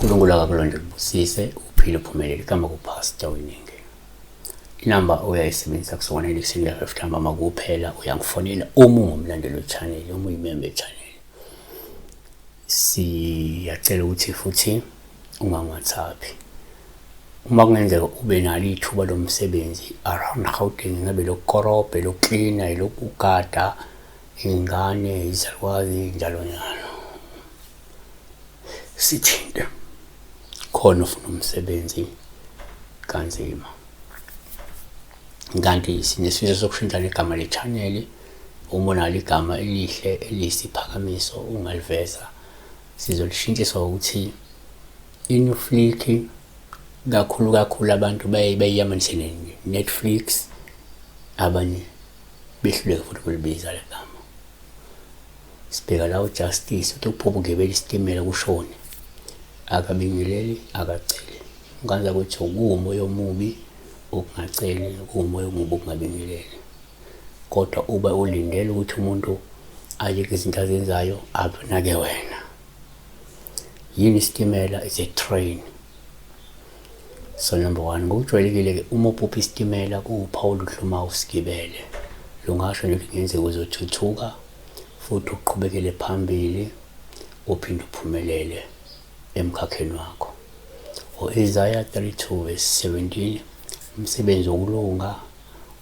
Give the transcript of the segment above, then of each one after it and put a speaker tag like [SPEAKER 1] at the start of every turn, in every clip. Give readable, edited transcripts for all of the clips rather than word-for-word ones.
[SPEAKER 1] UNkulunkulu akakulonde kubusise uphile uphumelele igama kuPastor Weningi. Inamba uyayisebenzisa kusukela ekuseni kuya 5 ntambama kuphela uyangifonela uma ungumlandeli we-channel uma uyimember ye-channel. Siyacela ukuthi futhi ungangi-WhatsApp. Uma kungenzeka ube nalo ithuba lomsebenzi around Gauteng ngabe lokukorobha, elokuklina, elokugada iy'ngane, izalukwazi njalo njalo. Sithinte khona ufuna umsebenzi kanzima. Kanti sinesifiso sokushintsha negama le-channel uma unalo igama elihle eliyisiphakamiso ungaliveza sizolishintshiswa ukuthi iNewflick kakhulu kakhulu abantu bayiyamanise ne-Netflix abanye behluleke futhi ukulibiza le gama. Sibheka la uJustice uthi ukuphupha ugibela isitimela kushone akabingeleli akaceli nganza ukuthi kuwumoya omubi ukungaceli kuwumoya omubi ukungabingeleli kodwa ube ulindele ukuthi umuntu ayeke izinto azenzayo akunake wena. Yini isitimela? It's a train. So number one, ngokujwayelekile-ke uma uphupha isitimela kuwuphawu oluhle uma usigibele. Lungasho nje ukuthi kungenzeka uzothuthuka futhi uqhubekele phambili uphinde uphumelele emkhakheni wakho. U-Isaya 32 verse 17, umsebenzi wokulunga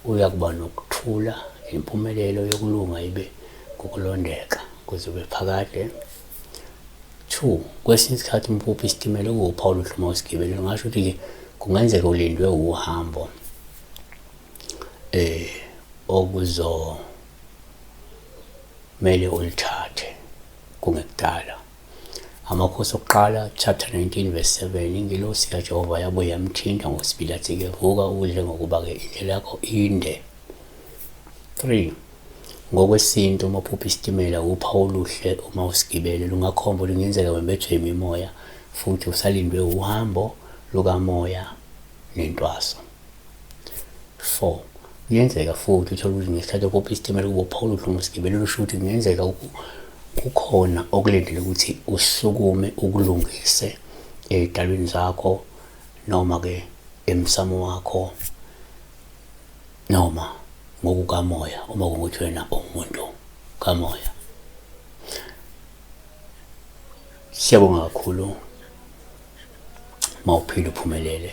[SPEAKER 1] uyakuba nokuthula, impumelelo yokulunga ibe ngukulondeka kuze kube phakade. 2 kwesinye isikhathi umphupho isitimela kuwuphawu oluhle uma usigibele ngasho ukuthi-ke kungenzeka ulindwe uhambo eh okuzomele ulithathe kungekudala. Amakhosi okuqala chapter 19 verse 7 ingelosi kaJehova yabuye yamthinta ngosibili yathi-ke vuka udle ngokuba-ke indlela yakho inde. 3 ngokwesintu uma uphupha isitimela uphawu oluhle uma usigibele lungakhomba lungenzeka wembethwe imimoya futhi usalindwe uhambo lukamoya nentwaso. 4 kuyenzeka futhi uthole ukuthi ngesikhathi ophupha isitimela kuba uphawu oluhle uma usigibele lusho ukuthi kungenzeka kukhona okulindele ukuthi usukume ukulungise ey'dalweni zakho noma-ke emsamo wakho noma ngokukamoya uma kungukuthi wena umuntu kamoya. Siyabonga kakhulu mawuphila uphumelele.